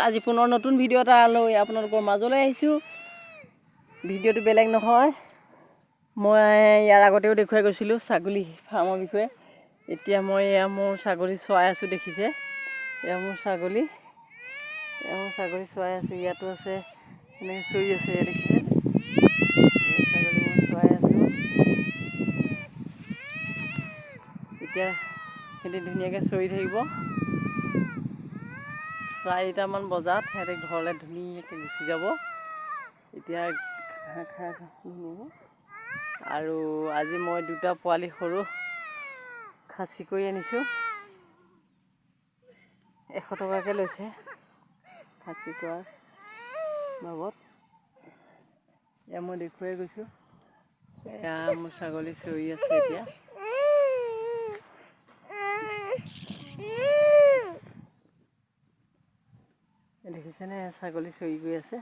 আজি পুনৰ নতুন ভিডিঅ' এটা লৈ আপোনালোকৰ মাজলৈ আহিছোঁ। ভিডিঅ'টো বেলেগ নহয়, মই ইয়াৰ আগতেও দেখুৱাই গৈছিলোঁ ছাগলী ফাৰ্মৰ বিষয়ে। এতিয়া মই এয়া মোৰ ছাগলী চৰাই আছোঁ, দেখিছে। এয়া মোৰ ছাগলী, এয়া মোৰ ছাগলী চৰাই আছোঁ। ইয়াতো আছে, এনেকৈ চৰি আছে, এয়া দেখিছে। এয়া ছাগলী মই চৰাই আছোঁ। এতিয়া সিহঁতি ধুনীয়াকৈ চৰি থাকিব। 4টামান বজাত সিহঁতে ঘৰলৈ ধুনীয়াকৈ গুচি যাব। এতিয়া ঘাঁহ খাই আছে ধুনীয়াকৈ। আৰু আজি মই দুটা পোৱালি সৰু খাচী কৰি আনিছোঁ। 100 টকাকৈ লৈছে খাচী কৰাৰ বাবদ। এয়া মই দেখুৱাই গৈছোঁ। এয়া মোৰ ছাগলী চৰি আছে এতিয়া। দেখিছেনে, ছাগলী চৰি গৈ আছে।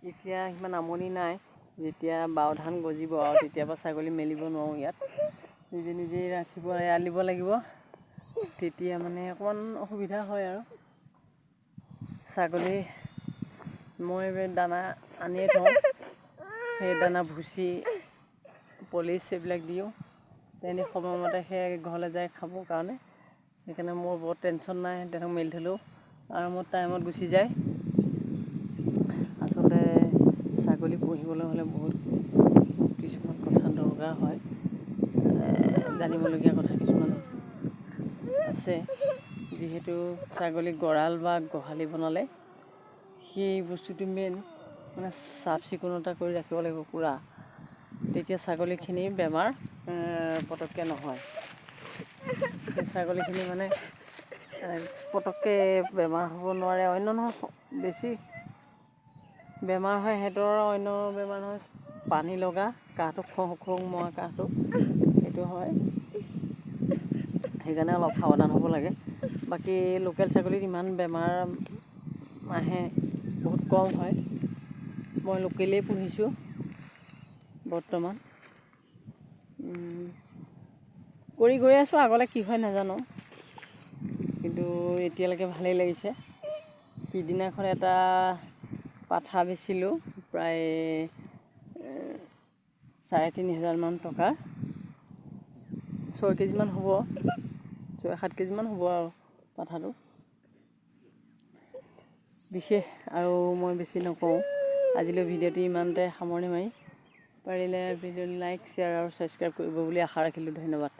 এতিয়া সিমান আমনি নাই। যেতিয়া বাও ধান গজিব আৰু তেতিয়াৰ পৰা ছাগলী মেলিব নোৱাৰোঁ ইয়াত, নিজে নিজেই ৰাখিব, এৰাল দিব লাগিব। তেতিয়া মানে অকণমান অসুবিধা হয়। আৰু ছাগলী মই দানা আনিয়ে থওঁ। সেই দানা, ভুচি, পলিচ এইবিলাক দিওঁ। তেহেঁতি সময়মতে সেই ঘৰলৈ যায় খাবৰ কাৰণে। সেইকাৰণে মোৰ বৰ টেনশ্যন নাই। তেহেঁতক মেলি থ'লেও আৰামত টাইমত গুচি যায়। আচলতে ছাগলী পুহিবলৈ হ'লে বহুত কিছুমান কথা দৰকাৰ হয়, জানিবলগীয়া কথা কিছুমান আছে। যিহেতু ছাগলী গঁৰাল বা গোহালি বনালে সেই বস্তুটো মেইন মানে চাফ চিকুণতা কৰি ৰাখিব লাগিব পূৰা। তেতিয়া ছাগলীখিনি বেমাৰ পটককৈ নহয়। সেই ছাগলীখিনি মানে পটককৈ বেমাৰ হ'ব নোৱাৰে। অন্য নহয়, বেছি বেমাৰ হয় সিহঁতৰ, অন্য বেমাৰ নহয়, পানী লগা কাহটো, খোং খোং মৰা কাহটো, সেইটো হয়। সেইকাৰণে অলপ সাৱধান হ'ব লাগে। বাকী লোকেল ছাগলীত ইমান বেমাৰ নাহে, বহুত কম হয়। মই লোকেলেই পুহিছোঁ বৰ্তমান, কৰি গৈ আছোঁ। আগলৈ কি হয় নাজানো, কিন্তু এতিয়ালৈকে ভালেই লাগিছে। সিদিনাখন এটা পাঠা বেচিলোঁ প্ৰায় 3500মান টকা। 6 কেজিমান হ'ব, 6-7 কেজিমান হ'ব আৰু পাঠাটো। বিশেষ আৰু মই বেছি নকওঁ। আজিলৈ ভিডিঅ'টো ইমানতে সামৰণি মাৰি, পাৰিলে ভিডিঅ'টো লাইক, শ্বেয়াৰ আৰু ছাবস্ক্ৰাইব কৰিব বুলি আশা ৰাখিলোঁ। ধন্যবাদ।